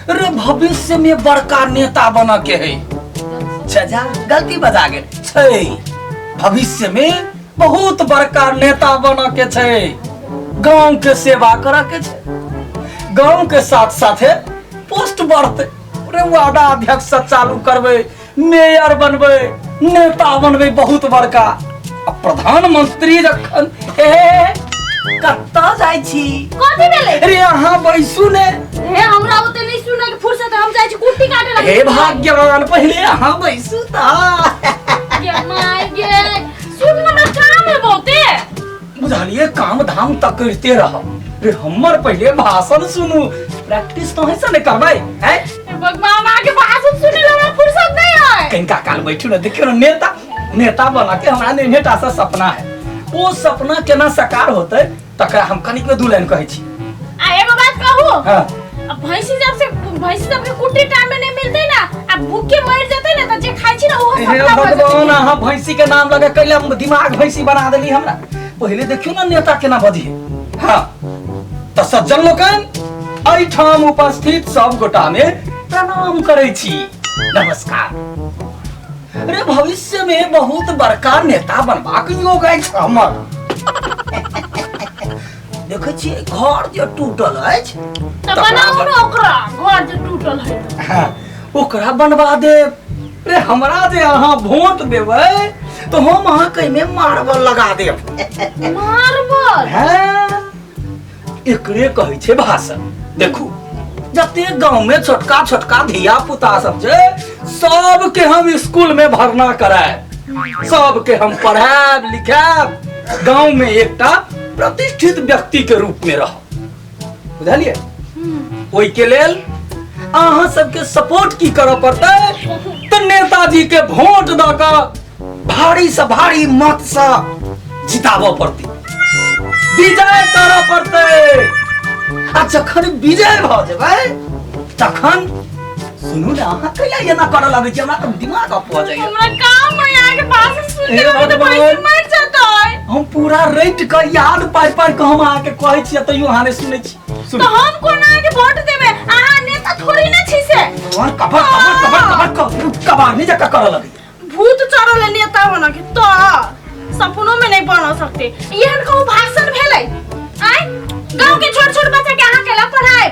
रे भविष्य में बड़का नेता बन के है। जा गलती बजा गेल छै। भविष्य में बहुत बड़का नेता बन के छै, गांव के सेवा कर के छै, गांव के साथ साथे पोस्ट बढ़ते। रे वार्डा अध्यक्ष से चालू करबै, मेयर बनबै, नेता बनबै बहुत बड़का, आ प्रधानमंत्री जखन। ए, कतऽ जाइ छी? कथी भेलै? अरे अहाँ बैसू ने। हे, हमरा ओते नहीं सुनै के फुर्सत है, हम जाइ छी कुट्टी काटे लगे। हे भाग्यवान, पहिले अहाँ बैसू तऽ। गे माय गे, सुन, हमरा काम है बहुते। बुझलिए, काम धाम तऽ करिते रहब। रे हमर पहिले भाषण सुनू, प्रैक्टिस तो है ने करबै हैं? हे भगवान, आगे भाषण सुनै ला हमरा फुर्सत नहीं है। कनिका काल बैठू ने। देखियौ ने, नेता नेता बना के हमरा नेनेटा सा सपना है, ओ सपना केना साकार होतै तकरा हम कनिक दू लाइन कहै छी। आ एगो बात कहू? हाँ। अब भैंसी जब से भैंसी सब के कुट्टी टाइम में नहीं मिलते ना, आ भूखे मर जते ना, त जे खाइ छी ना ओहो हे सपना भऽ जेतै। भगवान, अहाँ भैंसी के नाम लगा कैला दिमाग भैंसी बना देली हमरा। पहिले देखियौ ने नेता केना बजिहे। हाँ तऽ सज्जन लोकनि, एहिठाम उपस्थित सब गोटा में प्रणाम करै छी, नमस्कार। अरे भविष्य में बहुत बड़का नेता बनबाक योग अछि हमर। देखै छियै घर जे टूटल अछि, तऽ तकरा बनाउ ने ओकरा, घर जे टूटल है तऽ। हाँ, ओकरा बनवा देब। रे हमरा जे अहाँ वोट देबै तऽ हम अहाँके एहिमे मार्बल लगा देब। मार्बल? हैं? एकरे कहै छै भाषण। देखू, जते गांव में छोटका छोटका धिया पुता सब छै, सबके हम स्कूल में भरना करायब, सबके हम पढ़ायब लिखायब, गांव में एकटा प्रतिष्ठित व्यक्ति के रूप में रहब। बुझलिए? ओहि के लेल अहाँ सबके सपोर्ट की करऽ पड़तै? तऽ नेताजी के वोट दऽ कऽ भारी से भारी मत से जिताबऽ पड़तै, विजय करऽ पड़तै। आ जखन विजय भऽ जेबै तखन सुनू ने, अहाँ कैला एना करऽ लगै छी? हमरा तऽ दिमाग अप भऽ जाइए। हमरा काम है, अहाँके भाषण सुनते हे रहबै तऽ भगवान। भैंसी मरि जेतै। हम पूरा रटि कऽ याद पारि पारि कऽ हम अहाँके कहै छी, तैयो अहाँ नहि सुनै छी। तऽ हम कोना अहाँके वोट देबै? अहाँ नेता थोड़ी ने छी से। भगवान, कबर कबर कबर कबर कबारनी जकाँ करऽ लगै। भूत चढ़ल है नेता बन के, तो सपनों में नहीं बन सकते। एहन कहूँ भाषण भेलै? आय गांव के छोट छोट बच्चा के अहाँ केला पढ़ाए,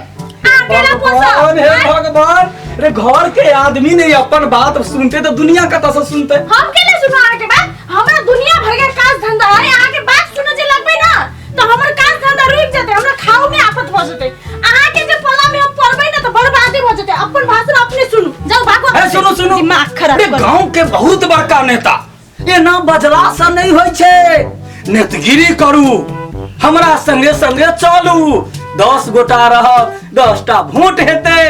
अहाँ केला भगवान, पोसब? हे आँय? भगवान, रे घर के आदमी नहीं अपन बात सुनते तो दुनिया कतऽ से सुनते? हम केला सुनू अहाँ के बात? हमरा दुनिया भर के काज धंधा है। अहाँ के बात सुने जे लगबै ना तो हमर काज धंधा रुक जेतै, हमरा खाओ में आफत भ जेतै। अहाँ के जे पला में हम पड़बै ना तो बर्बादी भ जेतै। अपन भाषण अपने सुनू, जाओ भागो। हे सुनू सुनू, दिमाग खराब रे कर। गांव के बहुत बड़का नेता एना बजला से नहीं होइ छै। नेतगिरी करू, हमरा संगे संगे चलू, 10 गोटा रहब, 10टा वोट हेतै,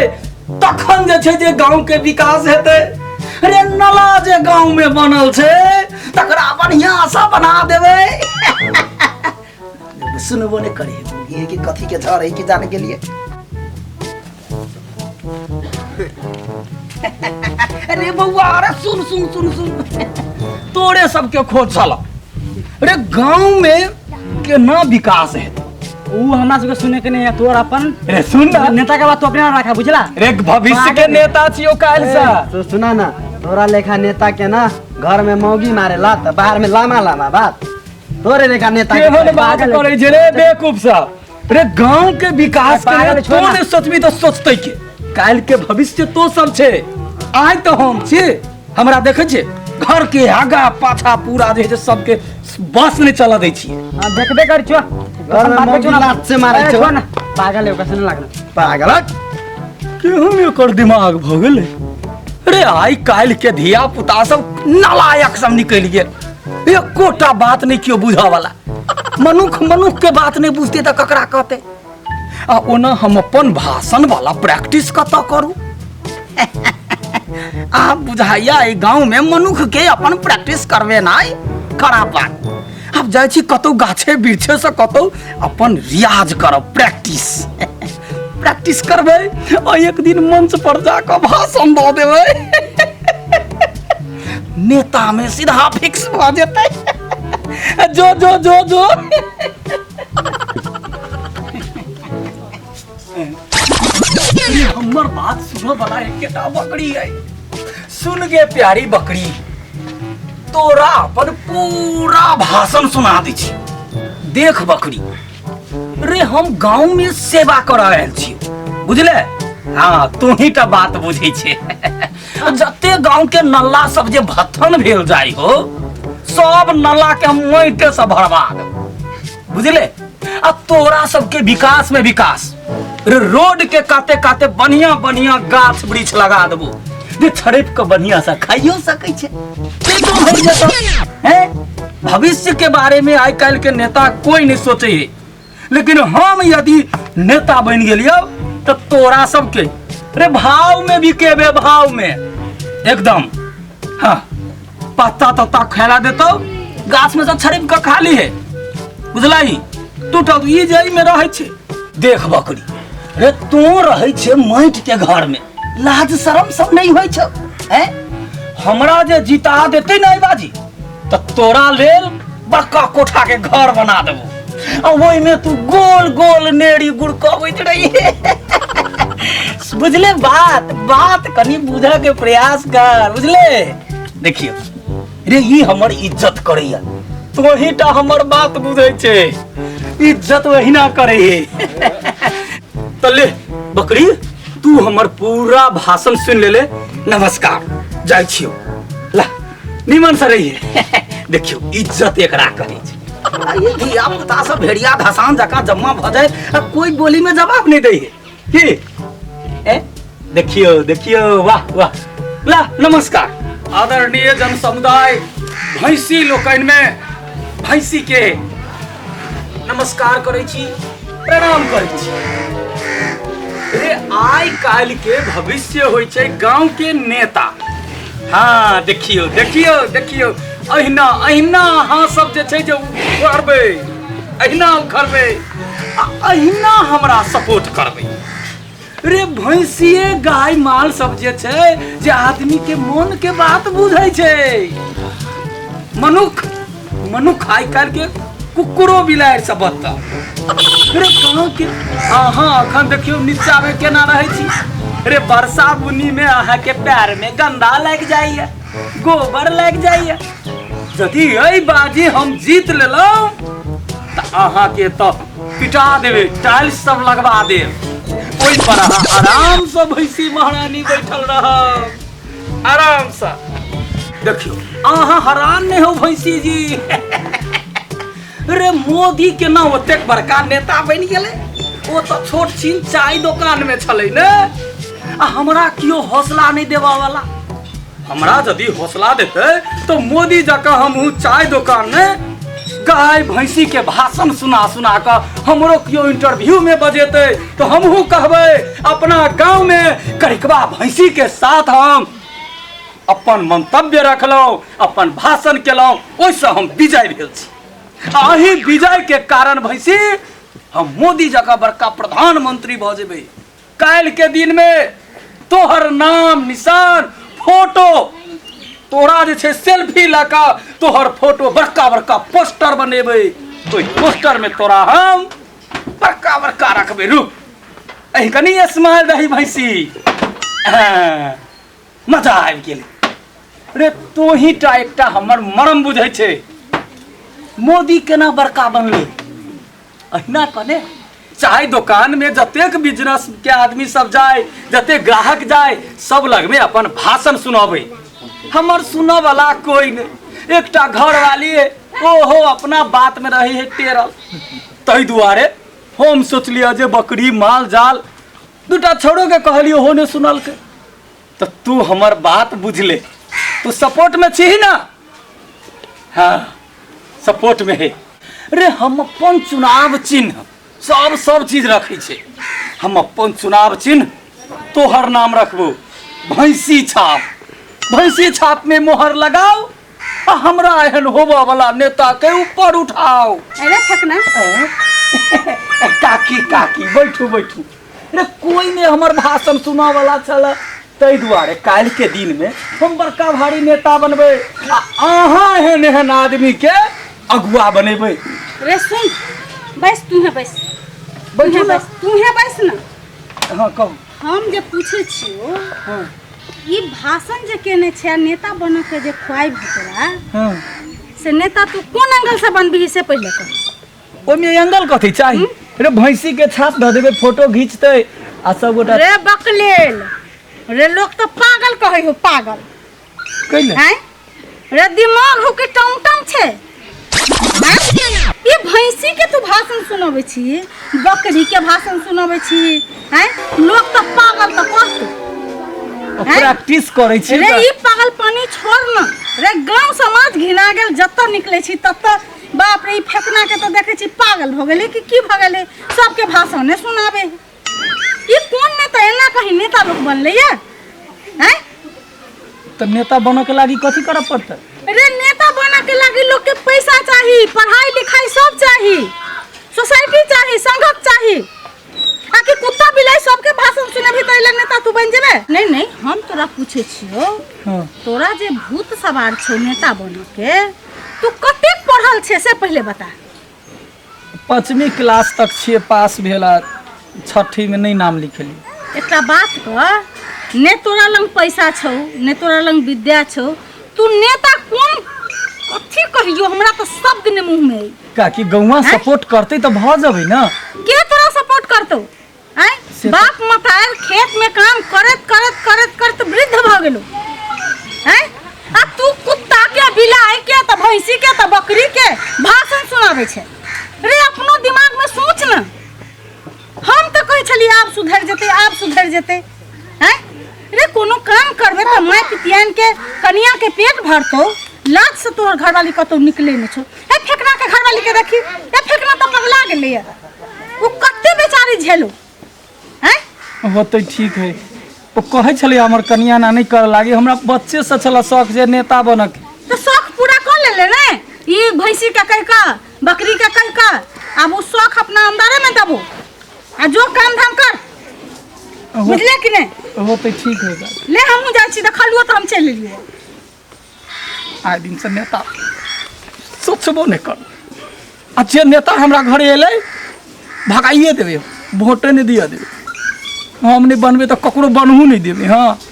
तखन जे छै जे गांव के विकास हेतै। रे नला जे गांव में बनल छै तकरा बढ़िया से बना देबै। सुनबो नहीं करे ये कि कथी के झड़ है कि जाने के लिए। अरे बउआ, अरे सुन सुन सुन सुन, तोरे सबके खोज छल। अरे गांव में केना विकास हेतै ऊ हमरा सबके सुने के नहीं है। तोर अपन रे सुन ना, नेता के बात तू अपने रखा, बुझला? रे भविष्य के नेता छियो काल्हि से। तो सुना ना, तोरा लेखा नेता के ना घर में मौगी मारेला त बाहर में लामा लामा बात। तोरे लेखा नेता के केहन बात करै छै रे बेवकूफ सब? रे गांव के विकास के पागल लिए छोड़ तो ना। नहीं सोचबी तो सोचतै के? काल्हि के भविष्य तो सब छै, आइ तो हम छी। हमरा देखै छै घर के आगा पाछा पूरा जे छै सबके बस नहि चलऽ दै छियै। हां, देखबे कर छो। घर में मौगी लात से मारै छौ। ना पागल है, ओकरा से ना लागना। पागल हट। केहन एकर दिमाग भऽ गेलै? रे आइ काल्हि के धिया पुता सब नालायक सब निकलि गेल, एकोटा बात नहि केओ बुझऽ वाला। मनुख मनुख के बात नहि बुझतै तऽ ककरा कहतै? आ ओना हम अपन भाषण वाला प्रैक्टिस कतऽ करू? आ बुझाइया एहि गाँव में मनुख के अपन प्रैक्टिस करबेनाइ खराब बात। आब जाइ छी कतौ गाछे वृक्षे से कतौ अपन रियाज करब, प्रैक्टिस प्रैक्टिस करबै आ एक दिन मंच पर जाकऽ भाषण दऽ देबै, नेता में सीधा फिक्स भऽ जेतै। जो जो जो जो। लेकिन हमर बात सुनऽ वाला एकेटा बकरी है। सुन गे प्यारी बकरी, तोरा अपन पूरा भाषण सुना दै छी। देख बकरी रे, हम गांव में सेवा कर आयल छी, बुझले? हाँ, तू ही टा बात बुझै छे। जते गांव के नल्ला सब जे भथन भेल जाय हो, सब नल्ला के हम माइटे से भरवा देब, बुझले? आ तोरा सबके विकास में विकास रे, रोड के काते काते बढ़िया बढ़िया गाछ वृक्ष लगा देबो जे छड़प के बढ़िया से खाइयो सकै छै, पेटो भरि जेतौ। हैं, भविष्य के बारे में आइ काल्हि के नेता कोई नहीं सोचे है, लेकिन हम यदि नेता बनि गेलियो तऽ तोरा सबके रे भाव में बिकेबे, भाव में एकदम। हाँ, पत्ता तत्ता खेला देतौ, गाछ में से छड़प के खा ली है, बुझलही? टूटल ई जे एहिमे रहै छै। देख बकरी रे, तू रहै छै माटि के घर में, लाज शरम सब नहीं होइ छौ। हैं, हमरा जे जिता देतै ने बाजी, तऽ तोरा लेल बड़का कोठा के घर बना देबो, आ ओहिमे तू गोल गोल नेड़ी गुड़कबैत रही, बुझले? बात बात कनि बुझऽ के प्रयास कर, बुझले? देखियो रे, ई हमर इज्जत करैया, तोही टा हमर बात बुझै छै, इज्जत वहिना करे है। तऽ ले बकरी, तू हमर पूरा भाषण सुन लेले, नमस्कार, जाइ छियौ, ला निमन से रहिए। देखियौ, इज्जत एकरा कहै छै। आ ये धिया पुता सब भेड़िया धसान जकाँ जमा भऽ जाय आ कोई बोली में जवाब नहीं दै है की? ए देखियौ देखियौ, वाह वाह, ला नमस्कार। आदरणीय जन समुदाय, भैंसी लोकनि में भैंसी के नमस्कार करै छी, प्रणाम करै छी। रे आइ काल्हि के भविष्य होइ छै गांव के नेता। हाँ, देखियौ देखियौ देखियौ, अहिना अहिना अहाँ सब जे छै जे उखड़बै, अहिना उखड़बै आ अहिना हमरा सपोर्ट करबै। रे भैंसिए गाय माल सब जे छै जे आदमी के मन के बात बुझै छै। मनुख मनुख आइ काल्हि के कुकुरो बिलाड़ि से बदतर। रे गाँव के अहाँ अखन देखियौ नीचा में केना रहै छी। रे वर्षा बुनी में अहाँ के पैर में गंदा लागि जाइए, गोबर लागि जाइए। यदि एहि बाजी हम जीत लेलहुँ तऽ अहाँ के तऽ पिटा देबै, टाइल्स सब लगवा देब, ओहि पर अहाँ आराम से भैंसी महारानी बैठल रहब आराम से। देखियौ, अहाँ हरान नहि हो भैंसी जी। रे मोदी के ना ओतेक बड़का नेता बनि गेलै, ओ तऽ छोट छिन चाय दोकान में छलै ने, आ हमरा केओ हौसला नहि देबऽ वाला। हमरा यदि हौसला देतै तऽ मोदी जकाँ हमहूँ चाय दोकान में गाय भैंसी के भाषण सुना सुना कऽ हमरो केओ इंटरव्यू में बजेतै तऽ हमहूँ कहबै अपना गाँव में करिकबा भैंसी के साथ हम अपन मंतव्य रखलहुँ, अपन भाषण केलहुँ, ओहिसँ हम विजय भेल छी। आ एहि विजय के कारण भैंसी हम मोदी जकाँ बड़का प्रधानमंत्री भऽ जेबै। काल्हि के दिन में तोहर नाम निशान फोटो, तोरा जे छै सेल्फी लऽ कऽ तोहर फोटो बड़का बड़का पोस्टर बनेबै, ओहि पोस्टर में तोरा हम बड़का बड़का रखबै। रुक, एहि कनि स्माइल दही भैंसी। हाँ, मजा आबि गेल। रे तोही टा एकटा हमर मरम बुझै छै। मोदी केना बड़का बनलै? अहिना कने चाय दोकान में जतेक बिजनेस के आदमी सब जाए, जतेक ग्राहक जाए, सब लग में अपन भाषण सुनाबै। हमर सुनऽ वाला कोई नहीं, एकटा घर वाली है, ओहो अपना बात में रहे है टेरल। ताहि दुआरे हम सोचलियै जे बकरी माल जाल दूटा छोड़ो के कहलियै, ओहो नहीं सुनलकै। तऽ तू हमर बात बुझले, तू सपोर्ट में छी ना? हाँ, सपोर्ट में है। रे हम अपन चुनाव चिन्ह सब सब चीज रखै छै, हम अपन चुनाव चिन्ह तोहर नाम रखबो, भैंसी छाप। भैंसी छाप में मोहर लगाओ आ हमरा एहन होबऽ वाला नेता के ऊपर उठाओ। अरे ठकना। काकी काकी बैठू बैठू। रे कोई ने हमर भाषण सुना वाला छल, ताहि दुआरे काल्हि के दिन में हम बड़का भारी नेता बनबै आ अहाँ एहन एहन आदमी के अगुआ बनेबै। रे सुन, बैस तू है, बैस बैठू ना। तू है, बैस ना। हाँ कहू। हम जे पूछै छियौ ई भाषण जे केने छै आ नेता बनऽ के जे ख्वाहिश है तोरा हाँ से नेता तू कोन एंगल से बनबिही से पहिले कह ओहिमे एंगल कथी चाही रे भैंसी के छाप धऽ देबै फोटो घीचतै आ सब गोटा रे बकलेल रे लोग तो पागल कहै हो पागल कैले हैं रे दिमाग हो के टमटम छै हैं? ई भैंसी के तू भाषण सुनबै छी बकरी के भाषण सुनबै छी हैं लोग तो पागल तो कहतौ प्रैक्टिस करै छी रे ई पागल पानी छोड़ न रे गांव समाज घिना गेल जतऽ निकले छी ततऽ बाप रे ई फेकना के तो देखै छी पागल भऽ गेलै कि की भऽ गेलै सबके भाषण ने सुनाबे ई कोन नेता एना कहीं नेता लोग बनलै ये हैं तऽ नेता बनऽ के लागी कथी करऽ पड़तै रे नेता बना के लागी लोग के पैसा चाही पढ़ाई लिखाई सब चाही सोसाइटी चाही संघक चाही आकि कुत्ता बिलाई सबके भाषण सुनेबही तऽ एहि नेता तू बनि जेबे नहीं नहीं हम तोरा पूछे छियो हाँ तोरा जे भूत सवार छौ नेता बन के तू कतेक पढ़ल छे से पहिले बता पाँचवीं क्लास तक छियै पास भेल आ छठीमे नहि नाम लिखेलियै एकटा बात कह ने तोरा लग पैसा छौ ने तोरा लग विद्या छौ तू नेता कोन कथी कहियो हमरा तऽ शब्द ने मुँह में आई काकि गौवा सपोर्ट करतै तऽ भऽ जेबै ने के तोरा सपोर्ट करतौ आँय से तऽ- बाप मतार खेत में काम करत करत करत करत वृद्ध भऽ गेलो आँय आ तू कुत्ता के बिलाइ के तऽ भैंसी के तऽ बकरी के भाषण सुनाबै छै रे अपनो दिमाग में सोच न हम तऽ कहै छलियै आब सुधरि जेतै आब सुधरि जेतै आँय रे कोनो काम करबै तऽ माय पितियान के कनिया के पेट भरतौ लाज से तोहर घरवाली कतौ निकले नहि छौ ए फेकना के घरवाली के देखी ए फेकना तऽ पगला गेलैया ओ कते बेचारी झेलू आँय होतै ठीक है ओ कहै छलै हमर कनिया ना नहि करऽ लागी हमरा बच्चे से छलै शौक जे नेता बनऽ के तऽ शौक पूरा कऽ लेले ने ई भैंसी के कहि कऽ बकरी के कहि कऽ आब ओ शौक अपना अंदरे में दबो आ जो काम धाम कर बुझले कि नहि होतै ठीक है बात ले हमहूँ जाइ छी देखलियो तऽ हम चलि एलियो आइ दिनसँ नेता सोचबो नहि कर आ जे नेता हमरा घरे एलै भगाइए देबै भोटे नहि दिअ देबै हम नहि बनबै तऽ ककरो बनहु नहि देबै हँ।